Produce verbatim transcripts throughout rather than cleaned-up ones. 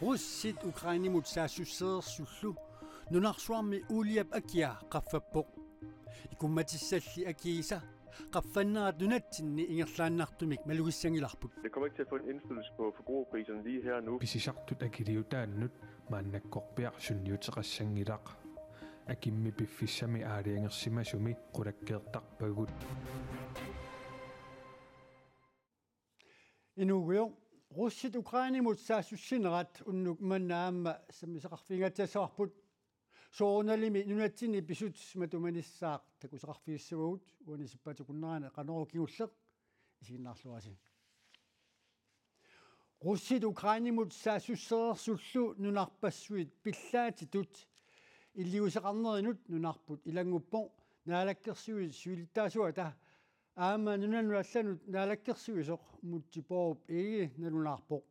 Russit Ukrainemut saassussereersullu nunarsuarmi uuliap akia qaffappoq. Ikummatissalli akiisa qaffannerat nunatsinni ingerlaannartumik malugissanngilarput. Det kommer ikke til at få en indflydelse på forbrugerpriserne lige her nu. Pisisartut akiliutaannut maannakkorpiaq sunniuteqassanngilaq. Akimmi piffissami aalajangersimasumi qulakkeertarpagut. Inuugujoq, russit Ukrainemut saassussinerat unnuk manna aamma sammisaqarfigingaatsiassavarput. Soorunalimi nunatsinni pisut matumanissaat takusaqarfigissavagut, uani sippaatikunnerani Qanorooq kingulleq isiginnaarluarisi. Russit Ukrainemut saassussereersullu nunarpassuit pillaatitut iliuuseqarnerinut nunarput ilannguppoq naalakkersuisut siulittaasuata aamma nunanut allanut naalakkersuisoq Múte Bourup Egede nalunaarpoq.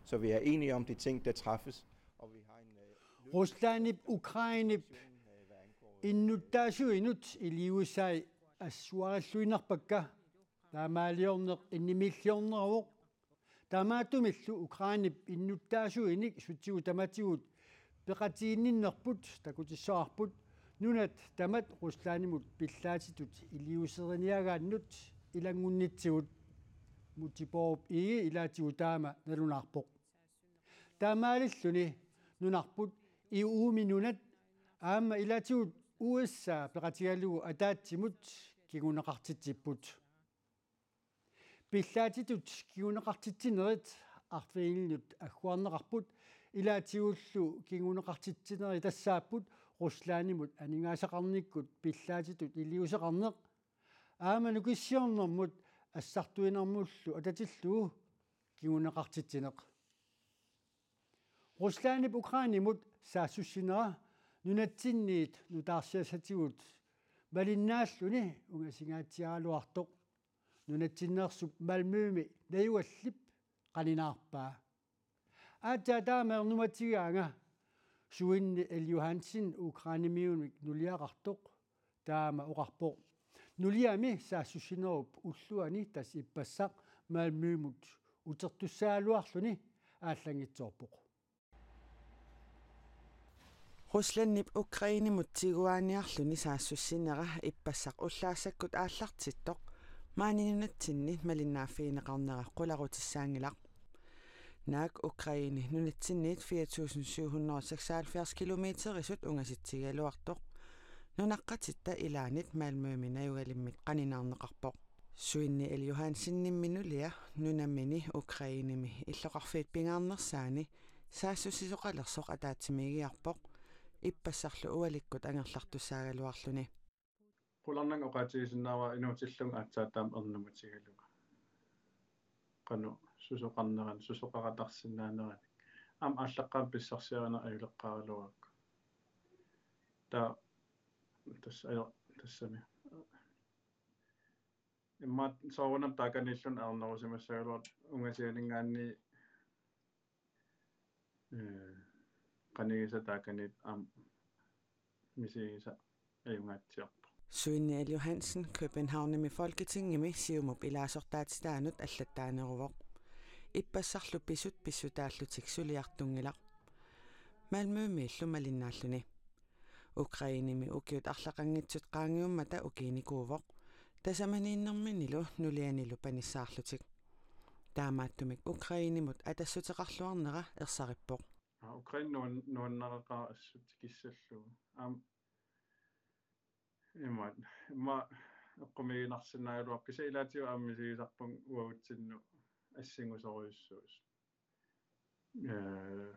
Så vi er enige om de ting, der træffes, og vi har en øh, Ruslandip Ukrainep innuttaasuinut iliuusai assuarilluinnarpakka, taamaaliorneq innimiilliorneruvoq. Taamaattumillu Ukrainep innuttaasuinik sutigut tamatigut peqatiginninnerput takutissavarput nunat tamat Ruslandimut pillaatitut iliuuseriniagaannut ilanngunnitsigut. Múte Bourup Egede ilaatigut taama nalunaarpoq. Taamaalilluni nunarput E U-mi nunat aamma ilaatigut U S A peqatigalugu ataatsimut kinguneqartitsipput. Pillaatitut kinguneqartitsinerit arfinilinut agguarneqarput, ilaatigullu kinguneqartitsinerit tassaapput Ruslandimut aningaasaqarnikkut pillaatitut iliuuseqarneq aamma nukissiornermut assartuinermullu atatillugu kinguneqartitsineq. Ruslandip Ukrainemut saassussinera nunatsinniit nutaarsiassatigut malinnaalluni ungasinngatsiaraluartoq. Nunatsinneersup Malmømi najugallip qaninaarpaa. Aatsaat taama ernumatigaanga Suinni L. Johansen Ukrainemiunik nuliaqartoq taama oqarpoq. Nuliami saassussinerup ulluani tassa ippassaq Malmømut utertussagaluarluni aallanngitsoorpoq. Ruslandip Ukrainemut tiguaaniarluni saassussinera ippassaq ullaassakkut aallartittoq maani nunatsinni malinnaaffigineqarnera qularutissaanngilaq. Naak Ukraine nunatsinniit fire tusind syv hundrede og seksoghalvfjerds kilometerisut ungasitsigigaluartoq nunaqqatitta ilaanit Malmømi najugalimmit qaninaarneqarpoq. Suinni L. Johansenimmi nulia nunamini Ukrainemi illoqarfiit pingaarnersaani saassussisoqalersoq ataatsimiigiarpoq, ippassarlu ualikkut angerlartussaagaluarluni. Qularnanngilaq oqaatigisinnaavara inuutillunga aatsaat taama ernumatigalugu. Qanoq susoqarnerani, susoqaratarsinnaaneranik. Aamma aallaqqaammut pissarsiarineq ajuleqqaaraluarakku. Taava tassa ajo-, tassami. Immaqa soorunami taakaniilluni ajornerusimassagaluartoq ungasianinngaanniit ee, qanigisat taakaniit aamma misigisat ajungaatsiarpoq. Suinni L. Johansen Københavnimi Folketingimi Siumup ilaasortaatitaanut allattaaneruvoq. Ippassarlu pisut pissutaallutik suliartunngilaq. Malmømiillu malinnaalluni. Ukrainemi ukiut arlaqanngitsut qaangiummata ukiinikuuvoq. Tasamaniinnerminilu nulianilu panissaarlutik. Taamaattumik Ukrainemut atassuteqarluarnera ersarippoq. Aa, Ukraine nuan-, nuannaraqaaq assut tikissallugu. Aamma imaat, immaqa eqqumiiginarsinnaagaluarpoq kisianni ilaatigut aamma misigisarpunga uagutsinnut assingusorujussuusut. Ee,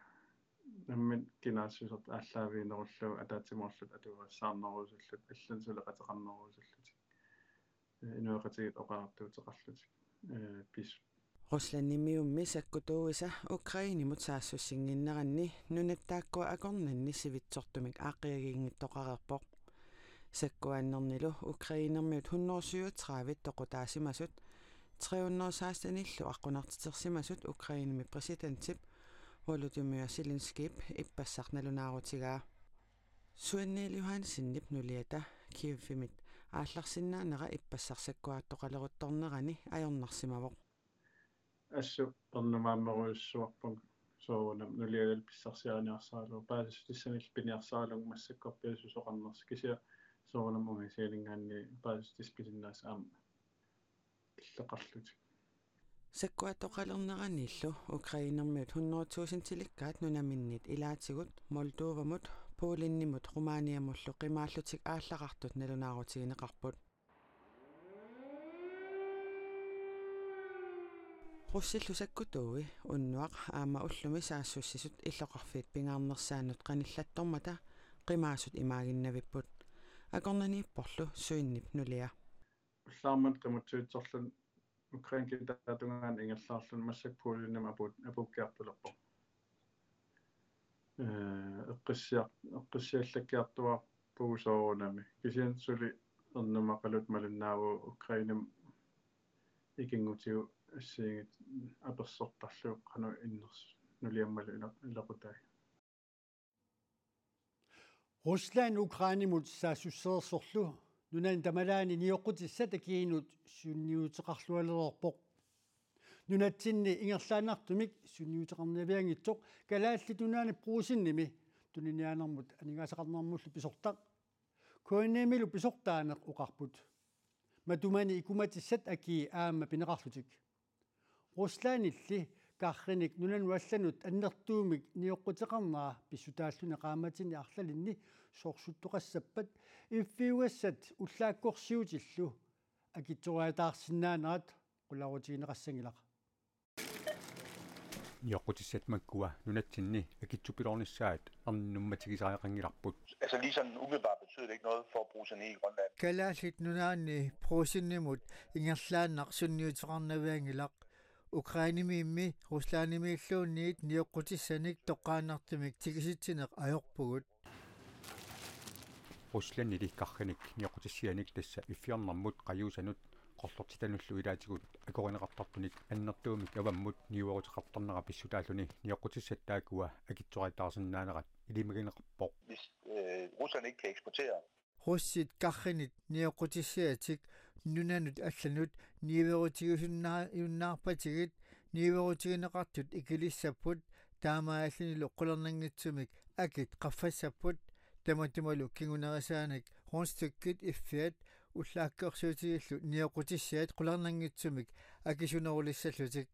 nammineq kinaassusertut aallaaviginerullugu ataatsimoorluta atugassaarnerusullutik, allanik suleqateqarnerusullutik. Ee, inuiaqatigiit oqariartuuteqarlutik. Ee, pisut. Ruslandimiummi sakkutuuisa Ukrainemut saassussinnginneranni nunat taakkua akornanni sivitsortumik aaqqiagiinngittoqareerpoq. Sakkuaannernilu ukrainermiut hundrede syvogtredive toqutaasimasut, tre hundrede sekstenillu aqqunartitersimasut Ukrainemi præsidentip Volodymyr Zelenskyjip ippassaq nalunaarutigaa. Suinni L. Johansenip nuliata Kievimit aallarsinnaanera ippassaq sakkuaattoqaleruttornerani ajornarsimavoq. Assut ernumaammerujussuarpunga soorunami nulialu pissarsiariniarsaralugu, paasissutissanillu piniarsaralugu massakkorpiaq susoqarnersoq, kisianni soorunami ungasianinngaanniit paasissutissat pisinnaasut aamma killeqarlutik. Sakkuatoqalerneranillu Ukrainermiut hundrede tusindilikkaat nunaminnit ilaatigut Moldovamut, Polenimut Rumæniamullu qimaallutik aallaqartut nalunaarutigineqarput. Russillu sakkutuui unnuaq aamma ullumi saassussisut illoqarfiit pingaarnersaannut qanillattormata qimaasut imaaginnavipput. Akornanniipporlu Suinnip nulia. Ullaarmanna qimutsivitsorluni Ukrainekitaatungaani ingerlaarluni massakkut Polenimi apu-, apuukkiartulerpoq. Ee, eqqissiar-, eqqissiallakkiartuaarpugut soorunami. Kisianni suli ernumaqaluta malunnaavugut Ukrainemi ikinngutigut assigiinngitsut apersortarlugit qanoq inners-, nuliammalu ila-, ilaqutai. Rusland Ukrainemut saassussereersorlu nunani tamalaani nioqqutissat akiinut sunniuteqarlualereerpoq. Nunatsinni ingerlaannartumik sunniuteqarnavianngitsoq Kalaallit Nunaanni Brugsenimi tuniniaanermut aningaasaqarnermullu pisortaq K N M-ilu pisortaaneq oqarput. Matumani ikumatissat akii aamma pineqarlutik. Ruslandilli karrinik nunanut allanut annertuumik nioqquteqarnera pissutaalluni qaammatini arlalinni sorsuttoqassappat iffiugassat ullaakkorsiutillu akitsoriataarsinnaanerat qularutigineqassanngilaq. Nioqqutissat makkua nunatsinni akitsupiloornissaat ernummatigisariaqanngilarput. Altså lige sådan umiddelbart betyder det ikke noget for Brugsen i Grønland. Kalaallit Nunaanni Brugsenimut ingerlaannaq sunniuteqarnavianngilaq. Ukrainemiimmi Ruslandimiilluunniit nioqqutissanik toqqaannartumik tikisitsineq ajorpugut. Ruslandili karrinik nioqqutissianik tassa iffiornermut qajuusanut qorlortitanullu ilaatigut akorineqartartunik annertuumik avammut niueruteqartarnera pissutaalluni nioqqutissat taakkua akitsoriataarsinnaanerat ilimagineqarpoq. Hvis øh, Rusland ikke kan eksportere. Russit karrinit nioqqutissiatik nunanut allanut niuerutigisunnaajunnaarpatigit niuerutigineqartut ikilissapput, taamaalillunilu qularnanngitsumik akit qaffassapput, tamatumalu kingunerisaanik rundstykkit iffiat ullaakkorsiutigillu nioqqutissiat qularnanngitsumik akisunerulissallutik.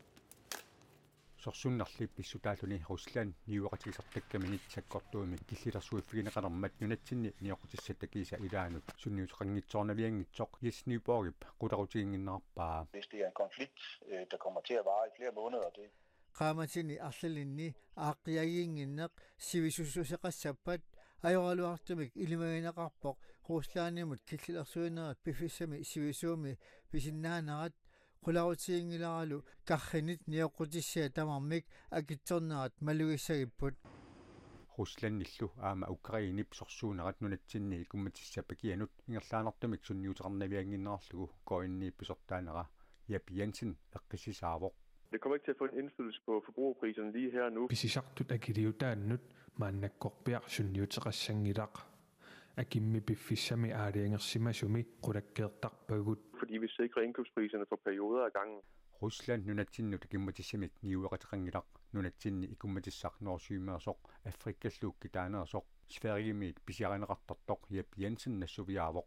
Sorsunnerli pissutaalluni Rusland niueqatigisartakkaminit sakkortuumik killilersuiffigineqalermat nunatsinni nioqqutissat akiisa ilaannut sunniuteqanngitsoornavianngitsoq Jens Nyborgip qularutiginnginnerarpaa. Hvis det er en konflikt, øh, der kommer til at vare i flere måneder, det Qaammatini arlalinni aaqqiagiinnginneq sivisussuseqassappat ajoraluartumik ilimagineqarpoq Ruslandimut killilersuinerat piffissami sivisuumi pisinnaanerat, qularutiginngilaralu karrinit nioqqutissiat tamarmik akitsornerat malugissagipput. Ruslandillu aamma Ukrainep sorsuunerat nunatsinni ikummatissap akianut ingerlaannartumik sunniuteqarnaviannginnerarlugu K N I-p pisortaanera Jeppe Jensen eqqissisaavoq. Det kommer ikke til at få en indflydelse på forbrugerpriserne lige her og nu. Pisisartut akiliutaannut maannakkorpiaq sunniuteqassanngilaq. Akimmi piffissami aalajangersimasumi qulakkeertarpagut. Fordi vi sikrer indkøbspriserne for perioder af gangen. Rusland nunatsinnut ikummatissamik niueqateqanngilaq, nunatsinni ikummatissaq Nordsømeersoq Afrikallu kitaaneersoq Sverigemiit pisiarineqartartoq Jeppe Jensen nassuiaavoq.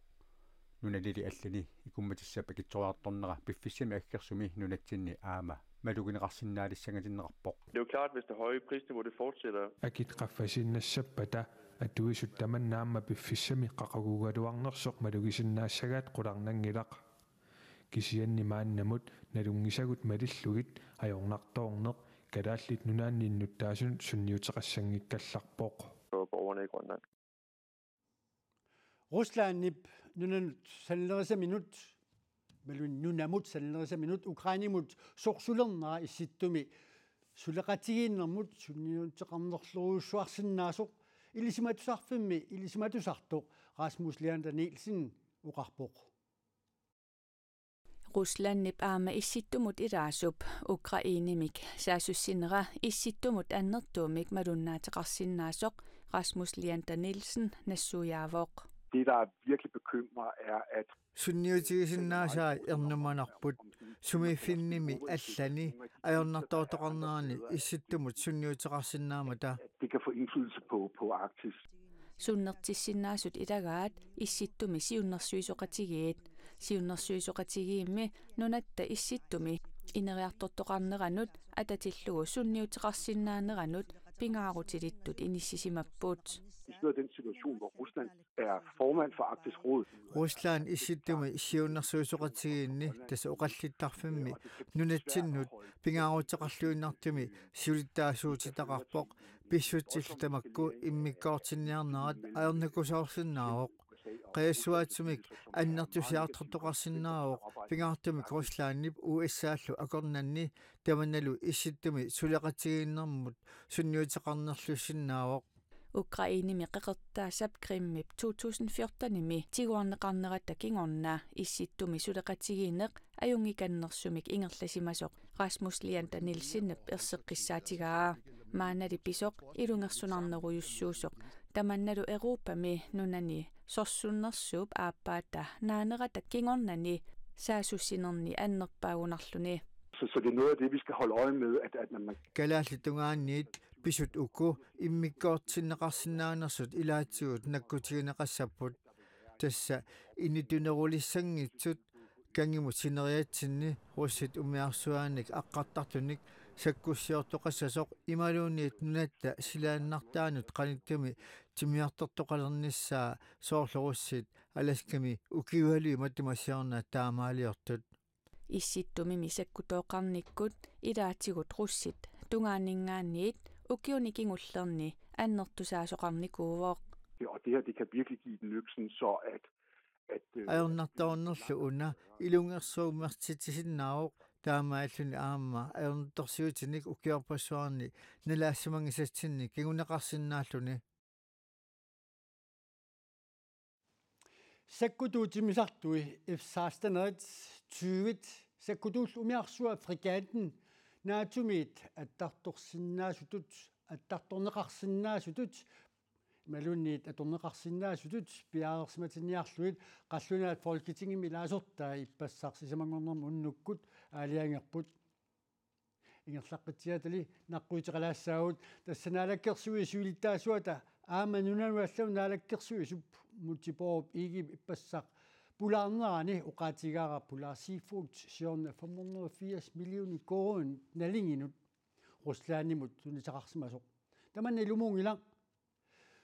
Nunalili allani ikummatissap akitsoriartornera piffissami aggersumi nunatsinni aamma malugineqarsinnaalissangatinneqarpoq. Det er jo klart, hvis det høje prisniveau det fortsætter. Akit qaffasiinnassappata atuisut tamanna aamma piffissami qaqugugaluarnersoq malugisinnaassagaat qularnanngilaq. Kisianni maannamut nalunngisagut malillugit ajornartoorneq Kalaallit Nunaanninnut taasunut sunniuteqassanngikkallarpoq. For borgerne i Grønland. Ruslandip nunanut sanilerisaminut, imaluunniit nunamut sanilerisaminut Ukrainemut sorsulernera Issittumi suleqatigiinnermut sunniuteqarnerlorujussuarsinnaasoq Ilisimatusarfimmi ilisimatusartoq Rasmus Leander Nielsen oqarpoq. Ruslandip aamma Issittumut ilaasup Ukrainemik saassussinera Issittumut annertuumik malunnaateqarsinnaasoq Rasmus Leander Nielsen nassuiaavoq. Det, der virkelig bekymrer, er, at Sunniutigisinnaasai ernumanarput. sumiiffinnimi allani ajornartortoqarnerani Issittumut sunniuteqarsinnaammata. Det kan få indflydelse på, på Arktis. Sunnertissinnaasut ilagaat Issittumi siunnersuisoqatigiit. Siunnersuisoqatigiimmi nunatta Issittumi ineriartortoqarneranut atatillugu sunniuteqarsinnaaneranut pingaarutilittut inissisimapput. Vi sidder i den situation, hvor Rusland er formand for Arktisk Råd. Rusland Issittumi siunnersuisoqatigiinni, tassa oqallittarfimmi nunatsinnut pingaaruteqarluinnartumi siulittaasuutitaqarpoq, pissutsillu tamakku immikkoortinniarnerat ajornakusoorsinnaavoq. Qajassuaatsumik annertusiartortoqarsinnaavoq pingaartumik Ruslandip U S A-llu akornanni tamannalu Issittumi suleqatigiinnermut sunniuteqarnerlussinnaavoq. Ukrainemi qeqertaassap Krimip to tusind fjortenimi tiguarneqarnerata kingorna Issittumi suleqatigiinneq ajunngikannersumik ingerlasimasoq Rasmus Leander Nielsenip erseqqissaatigaa. Maannali pisoq ilungersunarnerujussuusoq, tamannalu Europami nunani sorsunnersuup aappaata naanerata kingornani saassussinerni annerpaagunarluni. Så, så det er noget af det, vi skal holde øje med, at, at når man Kalaallit tungaanniit pisut uku immikkoortinneqarsinnaanersut ilaatigut nakkutigineqassapput. Tassa initunerulissanngitsut kangimut sineriatsinni russit umiarsuaanik aqqartartunik sakkussiortoqassasoq imaluunniit nunatta silaannartaanut qanittumi timmiortortoqalernissaa, soorlu russit Alaskami ukiualuit matuma siorna taamaaliortut. Issittumimi sakkutooqarnikkut ilaatigut russit tungaanninngaanniit ukiuni kingullerni annertusaasoqarnikuuvoq. Og det her, det kan virkelig give et nøk, sådan så at, at øh, Ajornartornerlu una ilungersuummertitsisinnaavoq, taamaalluni aamma ajornartorsiutinik ukiorpassuarni nalaassimanngisatsinnik kinguneqarsinnaalluni. Sakkutuut timmisartui F seksten-erit tyve sakkutuullu umiarsuaq fregatten NATO-miit attartorsinnaasutut, attartorneqarsinnaasutut imaluunniit atorneqarsinnaasutut piareersimatinniarlugit qallunaat Folketingimi ilaasortai ippassaq sisamanngornermi unnukkut aalajangerput. Ingerlaqqitsiatali naqquuteqalaassaagut, tassa naalakkersuisut siulittaasuata aamma nunanut allanut naalakkersuisup Múte Bourup Egedep ippassaq pulaarnerani oqaatigaara Polar Seafood siorna fem hundrede og firs millioner koruunit nalinginut Ruslandimut tunisaqarsimasoq. Tamanna ilumuunngilaq.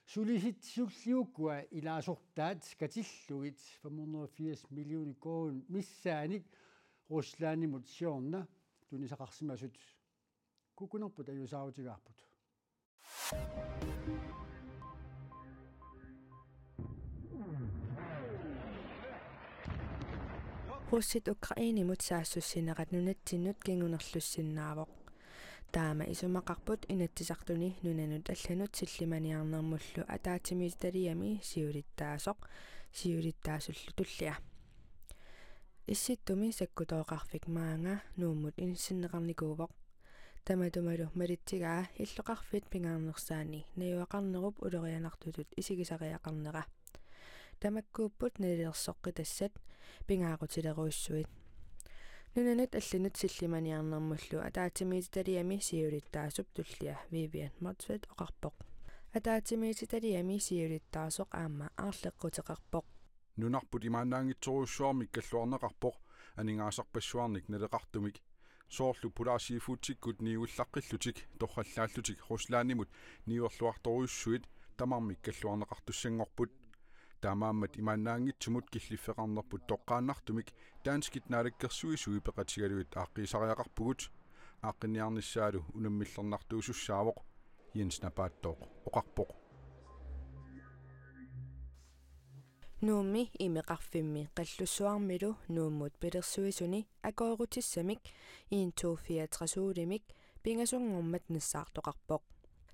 Sulisitsisut ukua ilaasortaat katillugit fem hundrede og firs millioner koruunit missaannik Ruslandimut siorna tunisaqarsimasut. Kukkunerput ajuusaarutigaarput. Russit Ukrainemut saassussinerat nunatsinnut kingunerlussinnaavoq. Taama isumaqarput Inatsisartuni nunanut allanut sillimaniarnermullu ataatsimiititaliami siulittaasoq siulittaasullu tullia. Issittumi sakkutooqarfik maanga Nuummut inissinneqarnikuuvoq. Tamatumalu malitsigaa illoqarfiit pingaarnersaanni najugaqarnerup ulorianartutut isigisariaqarnera. Tamakkuupput nalilersoqqitassat pingaarutilerujussuit. Nunanut allanut sillimaniarnermullu ataatsimiititaliami siulittaasup tullia Vivian Motzfeldt oqarpoq. Ataatsimiititaliami siulittaasoq aamma aarleqquteqarpoq. Nunarput imaannaanngitsorujussuarmik kalluarneqarpoq aningaasarpassuarnik naleqartumik. Soorlu Polar Seafoodikkut niuillaqqillutik torrallaallutik Ruslandimut niuerluartorujussuit tamarmik kalluarneqartussanngorput. Taamaammat imaannaanngitsumut killiffeqarnerput toqqaannartumik danskit naalakkersuisui peqatigalugit aaqqiisariaqarpugut. Aaqqinniarnissaalu unammillernartuusussaavoq, Jens Napaattooq oqarpoq. Nuummi imeqarfimmi Qallussuarmilu Nuummut pilersuisuni akuerutissamik en to fireogtres-ulimik pingasunngormat nassaartoqarpoq.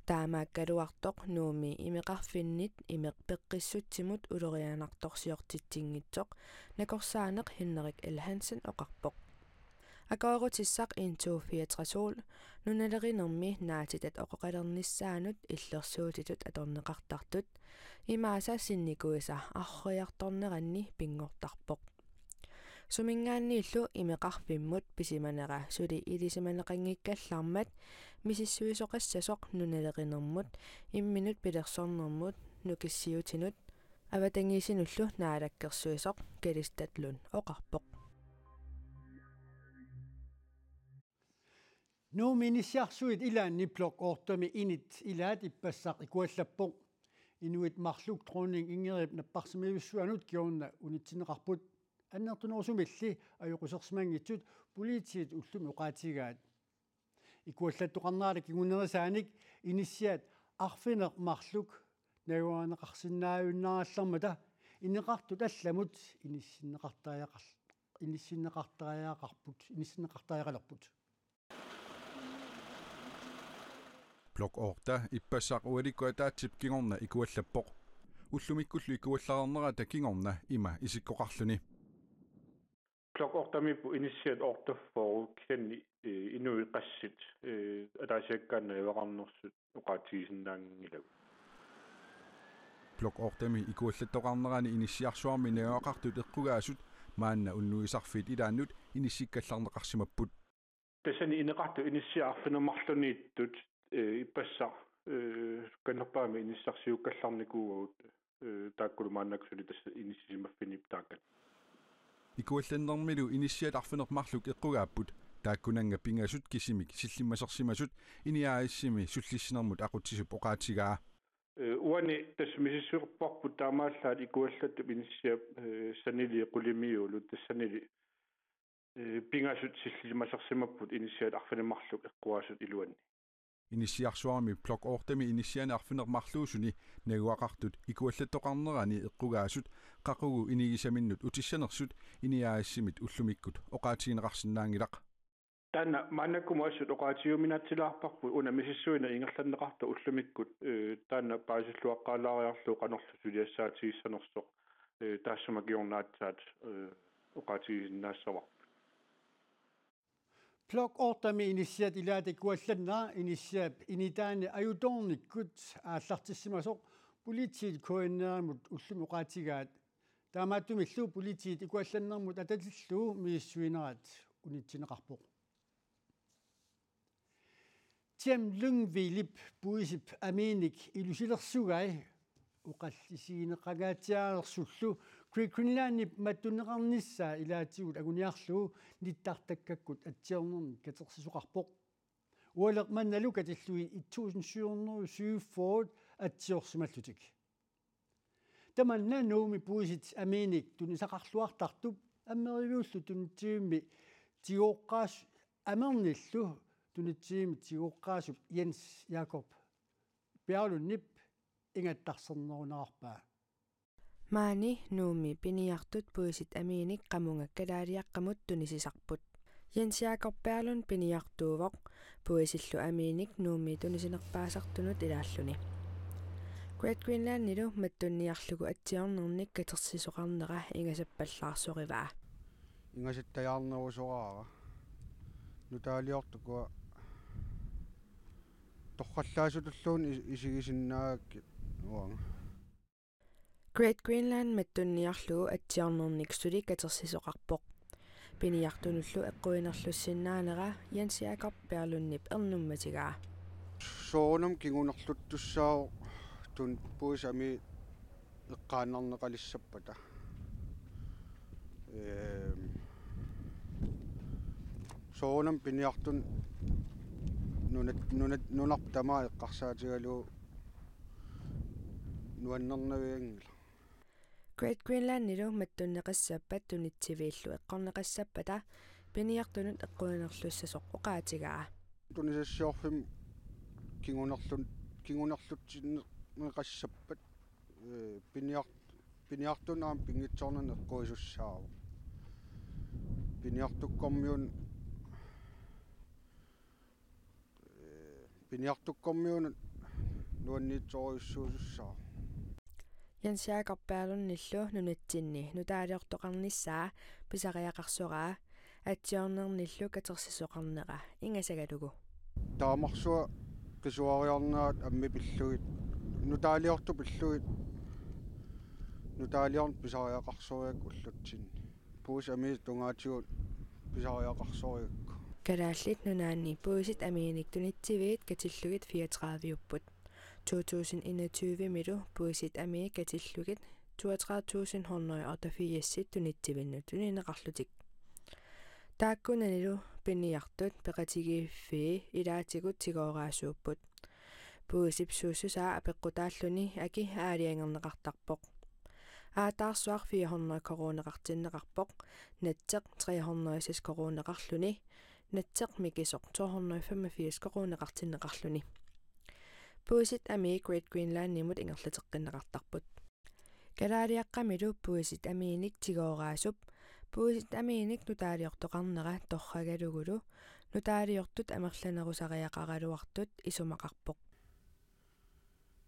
Taamaakkaluartoq Nuummi imeqarfinnit imeq peqqissutsimut ulorianartorsiortitsinngitsoq nakorsaaneq Henrik L. Hansen oqarpoq. Akuerutissaq en to fireogtres-ul nunalerinermi naatitat oqoqalernissaannut illersuutitut atorneqartartut imaasa sinnikuisa arroriartorneranni pinngortarpoq. Suminngaanniillu imeqarfimmut pisimanera suli ilisimaneqanngikkallarmat misissuisoqassasoq nunalerinermut, imminut pilersornermut, nukissiutinut avatangiisinullu naalakkersuisoq Kalistat Lund oqarpoq. Nuummi inissiarsuit ilaanni Blok ottemi init ilaat ippassaq ikuallappoq. Inuit marluk dronning Ingridip napparsimmavissuanut kingorna unitsinneqarput. Annertunerusumilli ajoqusersimanngitsut politiit ullumi oqaatigaat. Ikuallattoqarnerata kingunerisaanik inissiat arfineq-marluk najugaqarsinnaajunnaarallarmata ineqartut allamut inissinneqartariaqar-, inissinneqartariaqarput, inissinneqartariaqalerput. Blok otte ippassaq ualikkut ataatsip kingorna ikuallappoq. Ullumikkullu ikuallareernerata kingorna ima isikkoqarluni. Blok ottemiippoq inissiat otteogfyrre, kisianni, eh, inuit qassit, eh, ataasiakkaat najugaqarnersut oqaatigisinnaanngilagut. Blok ottemi ikuallattoqarnerani inissiarsuarmi najugaqartut eqqugaasut maanna unnuisarfiit ilaannut inissikkallarneqarsimapput. Tassani ineqartut inissiat arfineq-marluniittut, eh, ippassaq, eh, sukkanerpaamik inissarsiukkallarnikuuagut, eh, taakkulu maannakkut suli tassa inissisimaffinni taakani. Ikuallannermilu inissiat arfineq-marluk eqqugaapput, taakkunannga pingasut kisimik sillimmasersimasut INI A/S-imi sullissinermut aqutsisup oqaatigaa. Eh, uani tassa misissuerparput taamaallaat ikuallattup inissiap, eh, sanili qulimiuulut, tassanili, eh, pingasut sillimmasersimapput inissiat arfineq-marluk eqqugaasut iluanni. Inissiarsuarmi Blok ottemi inissianni arfineq-marluusuni najugaqartut ikuallattoqarnerani eqqugaasut qaqugu inigisaminnut utissanersut INI A/S-imit ullumikkut oqaatigineqarsinnaanngilaq. Taanna maannakkumut assut oqaatigiuminaatsilaarparput una misissuineq ingerlanneqartoq ullumikkut, eh, taanna paasilluaqqaalaariarlugu qanorlu suliassaatigissanersoq, eh, taassuma kingorna aatsaat, eh, oqaatigisinnaassavarput. Blok ottemi inissiat ilaata ikuallannera inissiap initaani ajutoornikkut aallartissimasoq politiit K N R-imut ullumi oqaatigaat. Taamaattumillu politiit ikuallannermut atatillugu misissuinerat unitsinneqarpoq. Jim Lyngvilep puisip amiinik ilusilersugai oqallisigineqangaatsialersullu Great Greenlandip mattunneqarnissaa ilaatigut anguniarlugu nittartakkakkut atsiornernik katersisoqarpoq. Ualeq mannalu katillugit et tusind syv hundrede syvogfyrre atsiorsimallutik. Tamanna Nuummi puisit amiinik tunisaqarluartartup Amerivullu tunitsivimmi tigooqqaas-, Amernillu tunitsivimmi tigooqqaasup Jens Jakob Bjerlundip ingattarsernerunerarpaa. Maani Nuummi piniartut puisit amiinik qamunga kalaaliaqqamut tunisisarput. Jens Jakob Bjerlund piniartuuvoq, puisillu amiinik Nuummi tunisinerpaasartunut ilaalluni. Great Greenlandilu mattunniarlugu atsiornernik katersisoqarnera ingasappallaarsorivaa. Ingasattajaarnerusoraara. Nutaaliortukua torrallaasutulluunniit is-, isigisinnaagakkit uanga. Great Greenland mattunniarlugu atsiornernik suli katersisoqarpoq. Piniartunullu eqquinerlussinnaanera Jens Jakob Bjerlundip ernummatigaa. Soorunami kingunerluttussaavoq tun puisit amiit eqqaannarneqalissappata. Ehm, soorunami piniartunut nunat-, nunat-, nunarput tamaat eqqarsaatigalugu nuannernavianngilaq. Great Greenlandilu mattunneqassappat tunitsiviillu eqqorneqassappata piniartunut eqquinerlussasoq oqaatigaa. Tunisassiorfimmut kingunerlun-, kingunerlutsinneqassappat, eh, piniart-, piniartunut aamma pinngitsoornani eqquisussaavoq. Piniartukkormiunut Ee, piniartukkormiunut nuanniitsorujussuusussaavoq. Jens Jakob Bjerlundillu nunatsinni nutaaliortoqarnissaa pisariaqarsoraa atsiornernillu katersisoqarnera ingasagalugu. Taamarsuaq qisuariarnerat ammip pillugit, nutaaliortup pillugit, nutaaliorneq pisariaqarsorigakku ullutsinni. Puisit amiit tungaatigut pisariaqarsorigakku. Kalaallit Nunaanni puisit amiinik tunitsiviit katillugit fireogtredive-upput. To tusind enogtyve-milu puisit amiit katillugit toogtredive tusind hundrede og otteogfirs tunitsivinnut tunineqarlutik. Taakkunanilu piniartut peqatigiiffii ilaatigut tigooraasuupput. Puisip suussusaa apeqqutaalluni aki aalajangerneqartarpoq. Aataarsuaq fire hundrede koruuneqartinneqarpoq, natseq tre hundrede seks koruuneqarluni, natseq mikisoq to hundrede femogfirs koruuneqartinneqarluni. Puisit amiit Great Greenlandimut ingerlateqqinneqartarput. Kalaaliaqqamilu puisit amiinik tigooraasup, puisit amiinik nutaaliortoqarnera torragalugulu, nutaaliortut amerlanerusariaqaraluartut isumaqarpoq.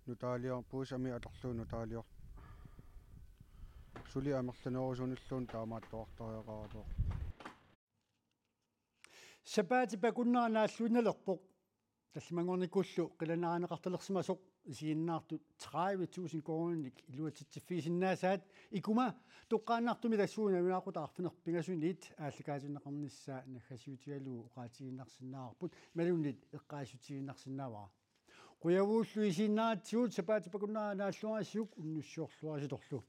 Nutaalior-, puisit amiit atorlugu nutaalior-, suli amerlanerusunilluunniit taamaattoqartariaqaratoq. Sapaatip akunnera naalluinnalerpoq. Tallimanngornikullu qilanaarineqartalersimasoq isiginnaartut tredive tusind koruuninik iluatsitsiffigisinnaasaat Ikuma toqqaannartumik tassuuna nalunaaqutaq arfineq-pingasunit aallakaatinneqarnissaa naggasiutigalugu oqaatigiinnarsinnaavarput, imaluunniit eqqaassutigiinnarsinnaavara. Qujavugullu isiginnaaratsigut sapaatip akunnera naalluarisiuk unnussiorluarisitorlu.